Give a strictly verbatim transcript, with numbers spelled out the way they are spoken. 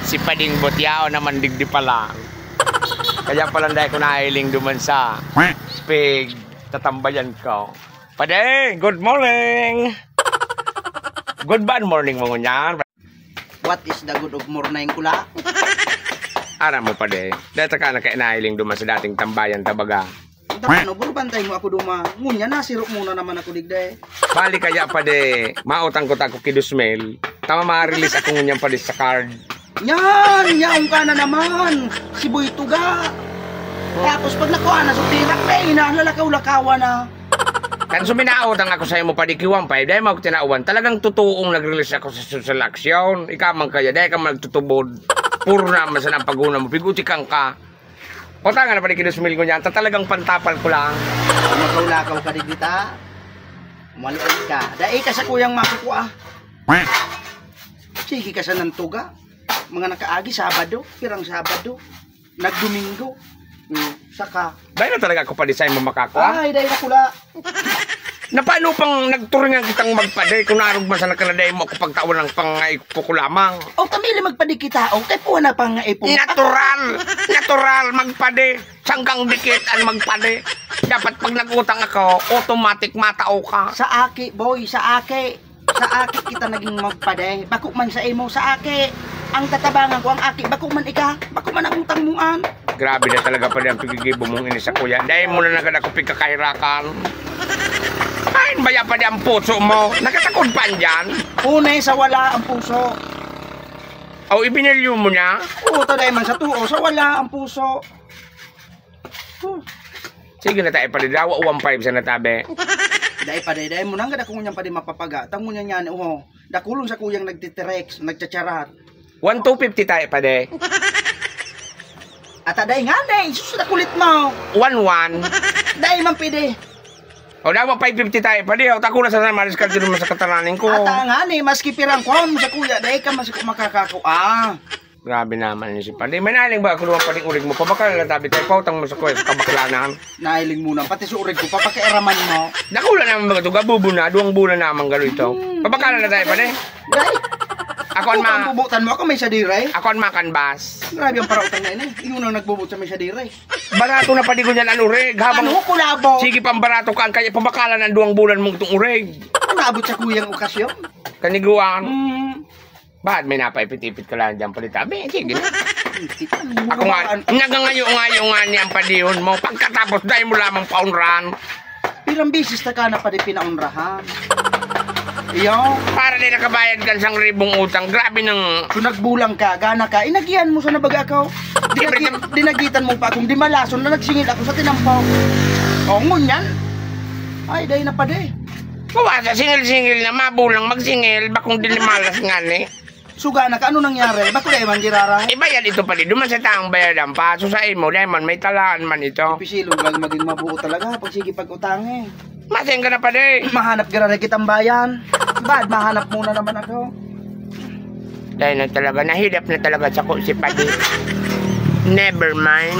Si Pading Butyaw naman digdi pala. Kaya pala dai ko nahiling duman sa pig tatambayan ko. Pade, good morning! Good bad morning mo ngunyan? What is the good of morning, kula? Aram mo, pade. Dahil ka na kaya nahiling duman sa dating tambayan, tabaga. Ano, burbantay mo ako duma. Ngunyan, nasiro muna naman ako digde. Bali kaya, pade, mautang ko ta ako ki dos mil. Tama, ma-release ako ngunyan, pade, sa card. Yan! Yaon ka na naman! Si Boy Tuga! Tapos pag nakuha na sa pirak, na ina, lalakaw-lakawan na. Kan suminaot ang ako sa'yo mo, padi, ki one five, dahil mo ako tinauan, talagang totoong nag-release ako sa social action. Ikaw man kaya, dahil ka magtutubod. Puro naman sa nang paguna mo, pigutikan ka. Utangan na, padi, ki dos mil ko niyan, ta talagang pantapal ko lang. Makaw-lakaw ka, digdi ta. Maliit ka. Dai ka sa kuyang makukua. Sige ka sa nantuga. Mga nakaagi, Sabado, pirang Sabado, nagdomingo. Hmm, saka. Dai na talaga ako pa design mo makakua. Ay, dai na kula. Na paano pang nagturingan kitang magpade kung narog man sana ka na dai mo ako pagtawan ng pangaipo ko lamang? O, tamili magpade kita, o, kay puwa na pangaipo. Natural! Natural! Magpade! Sanggang dikit ang magpade. Dapat pag nag-utang ako, automatic matao ka. Sa aki, boy, sa aki. Sa aki kita naging magpade. Bako man sa imo, sa aki. Ang tatabangan ko ang aki, bako man ika, bako man ang utang mo an. Grabe na talaga, padi, ang pigigibo mong ini sa kuya. Dahil mo na nagad ako pigkakahirakan. Ay, baya, padi, ang puso mo. Nakatakod pa dyan. Unay sa wala ang puso. O, ibinilyo mo na? Oo, taday man sa tuo, sa wala ang puso. Sige na tayo, padi. Dawa, one five sa natabi. Dai pa, dai, dai mo nang gada ko ngunyan pa di mapapaga. Tamo niya niyan, oho. Dakulon sa kuyang nagtitirex, nagchacharat. One two fifty tayo, padi. Ata dai nga, dai. Sus, nakulit mo. One one. Dai man pidi. O, dawa five fifty tayo, padi. O, tako na sa maris ka dito sa katananin ko. Ata nga ni, maski pirang kuwan mo sa kuya, dai ka mas makakakua. Grabe naman ni si Padi. May naling ba ako lumang paling urig mo? Pabakal na tabi tayo. Pautang mo sa kuya sa kabaklanan. Nailing mo na. Pati sa urig ko, papakiaraman mo. Dakula naman ba ito? Gabubo na. Duwang bulan naman galo ito. Hmm. Pabakal na tayo, Padi. Dai. Ako ang Ako ma- ang bubutan mo. Ako may sadira eh. Ako ang makanbas. Grabe ang parautang na ini. Yun ang nagbubot sa may sadira eh. Barato na, Padi, ko niyan ang urig. Habang Ano, kulabo? Sige pang barato ka, ang kaya pabakalan ang duwang bulan mong itong urig. Ano abot sa kuyang okasyon? Kaniguan. Hmm. Bakit may napaipit-ipit ka lang dyan, Padi? Tabi, sige na. Ako nga, nagangayo-ngayo nga niyan padihon mo. Pagkatapos, dahil mo lamang paunran. Pirang bisis na ka na pa di pinaunrahan. Iyo. Para di nakabayad kan sang ribong utang. Grabe nang So, nagbulang ka, gana ka, inagihan mo sa nabaga ako. Siyempre, Dinagi-, dinagitan mo pa akong dimalason na nagsingil ako sa tinampaw. O, ngunyan. Ay, dahil na pa di. Bawa sa singil-singil na mabulang magsingil, bakong dinimalas nga ni. Suga na ka, ano nangyari? Ba't ko dahil man girara? Ibayad ito, Padi. Duman sa taong bayadan pa. So, sa imo, dahil man may talaan man ito. Pisilong lang maging mabuo talaga pag sige pag-utang eh. Maseng ka na, Padi. Mahanap girara kitang bayan. Bad, mahanap muna naman ako. Dahil na talaga, nahidap na talaga sa ko si Padi. Never mind.